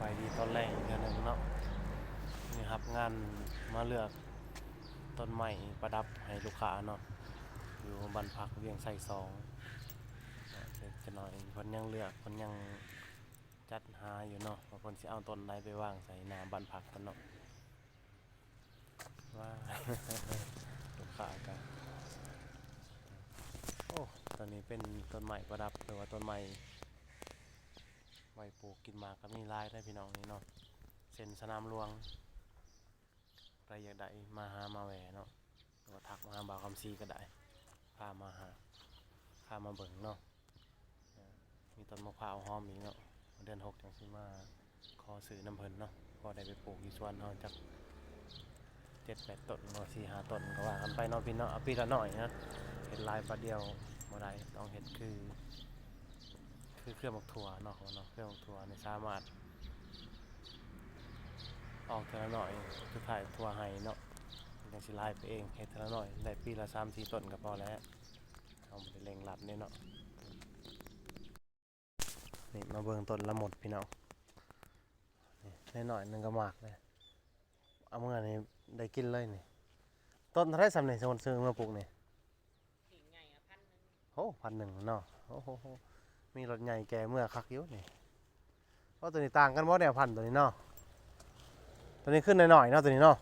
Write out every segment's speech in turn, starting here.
ສະບາຍດີຕອນແລງອີກເທື່ອໜຶ່ງເນາະ. ມື້ນີ້ຮັບງານມາເລືອກຕົ້ນໄມ້ປະດັບໃຫ້ລູກຄ້າເນາະ ຢູ່ບ້ານພັກວຽງໄຊສອງ. ຈັກໜ້ອຍເພິ່ນຍັງເລືອກ ເພິ່ນຍັງຈັດຫາຢູ່ເນາະ ວ່າເພິ່ນຊິເອົາຕົ້ນໃດໄປວາງໃສ່ໜ້າບ້ານພັກເພິ່ນເນາະ. ວ້າ ລູກຄ້າກະ ໂອ້ ຕົວນີ້ເປັນຕົ້ນໄມ້ປະດັບ ຫຼືວ່າຕົ້ນໄມ້ໄວ້ປູກກິນໝາກ ກະມີຫຼາຍເດ້ພີ່ນ້ອງນີ້ເນາະ. ເຊັ່ນສະໜາມຫຼວງ ໃຜຢາກໄດ້ມາຫາມາແວ່ເນາະ ຫຼືວ່າທັກມາຫາບ່າວຄຳສີກະໄດ້ ພາມາຫາ ພາມາເບິ່ງເນາະ. ມີຕົ້ນມະພ້າວຫອມອີກເນາະ ເດືອນຫົກຈັ່ງຊິມາຂໍຊື້ນຳເພິ່ນເນາະ ພໍໄດ້ໄປປູກຢູ່ສວນເຮົາຈັກເຈັດແປດຕົ້ນ ຫຼືສີ່ຫ້າຕົ້ນກະວ່າກັນໄປເນາະພີ່ນ້ອງ. ເອົາປີລະໜ້ອຍນະ ເຮັດຫຼາຍບາດດຽວບໍ່ໄດ້ ຕ້ອງເຮັດຄື ຄືເຄືອໝາກຖົ່ວເນາະ ເນາະ ເຄືອໝາກຖົ່ວນີ້ສາມາດອອກເທື່ອລະໜ້ອຍ ສຸດທ້າຍຖົ່ວໄຮ່ເນາະ ມັນຈັ່ງຊິຫຼາຍໄປເອງ. ເຮັດເທື່ອລະໜ້ອຍ ໄດ້ປີລະສາມສີ່ຕົ້ນກະພໍແລ້ວ ເຮົາບໍ່ໄດ້ເລັ່ງລັດເດ້ເນາະ. ນີ້ມາເບິ່ງຕົ້ນລະມຸດພີ່ນ້ອງ ນີ້ນ້ອຍໆໜຶ່ງກະໝາກເດ້ ເອົາເມືອນີ້ໄດ້ກິນເລີຍນີ້. ຕົ້ນເທົ່າໃດຊ່ຳນີ້ ສົມມຸດຊື້ເມືອປູກນີ້? ໂອ້ ພັນໜຶ່ງເນາະ ໂອ້ໂຫ ມີລົດໃຫຍ່ແກ່ເມືອຄັກຢູ່ນີ້. ໂອ້ ໂຕນີ້ຕ່າງກັນບໍ່ແນວພັນໂຕນີ້ເນາະ ໂຕນີ້ຄືນ້ອຍໆເນາະ ໂຕນີ້ເນາະ.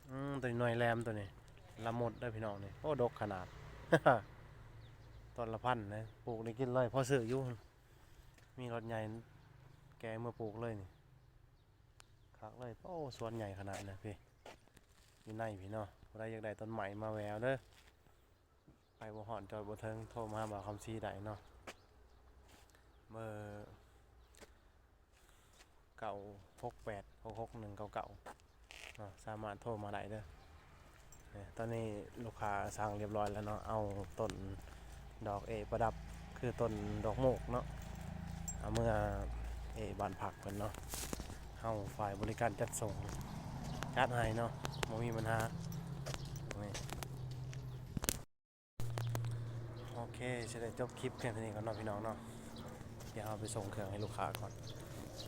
ອືມ ໂຕນີ້ໜ່ວຍແຫຼມໂຕນີ້ ລະມຸດເດີພີ່ນ້ອງນີ້ ໂອ້ ດົກຂະໜາດ ຕົ້ນລະພັນເດ້ ປູກນີ້ກິນເລີຍ ພໍຊື້ຢູ່ ມີລົດໃຫຍ່ແກ່ເມືອປູກເລີຍນີ້ ຄັກເລີຍ. ໂອ້ ສວນໃຫຍ່ຂະໜາດນະພີ່ ຢູ່ໃນພີ່ເນາະ. ຜູ້ໃດຢາກໄດ້ຕົ້ນໄມ້ມາແວ່ເດີ ໄປບໍ່ຮອດຈອດບໍ່ເຖິງ ໂທມາຫາບ່າວຄຳສີໄດ້ເນາະ ເບີ ເກົ້າຫົກແປດ ຫົກຫົກໜຶ່ງເກົ້າເກົ້າ ເນາະ ສາມາດໂທມາໄດ້ເດີ. ນີ້ ຕອນນີ້ລູກຄ້າສັ່ງຮຽບຮ້ອຍແລ້ວເນາະ ເອົາຕົ້ນດອກເອປະດັບ ຄືຕົ້ນດອກໂມກເນາະ ເອົາເມືອເອບ້ານພັກເພິ່ນເນາະ ເຮົາຝ່າຍບໍລິການຈັດສົ່ງຈັດໃຫ້ເນາະ ບໍ່ມີບັນຫາ. ໂອເຄ ຊິໄດ້ຈົບຄລິບພຽງເທົ່ານີ້ກ່ອນເນາະພີ່ນ້ອງເນາະ. ດຽວເຮົາໄປສົ່ງເຄື່ອງໃຫ້ລູກຄ້າກ່ອນ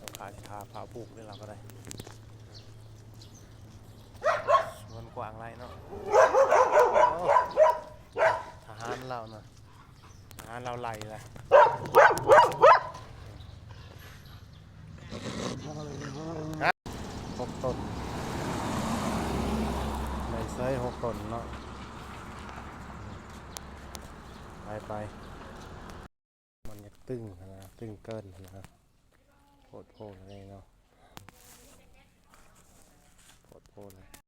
ລູກຄ້າຊິຖ້າຜ້າປູກເດ້ ລາວກະໄດ້. ສວນກວ້າງຫຼາຍເນາະ ໂອ້ ທະຫານລາວນະ ທະຫານລາວໄລ່ລະ. ຫົກຕົ້ນ ໄດ້ເສີຍຫົກຕົ້ນເນາະ ໄປໆ. ມັນຢາກຕຶງຫັ້ນນະ ຕຶງເກີນຫັ້ນນະ ໂພດໂພເລີຍເນາະ ໂພດໂພເລີຍ.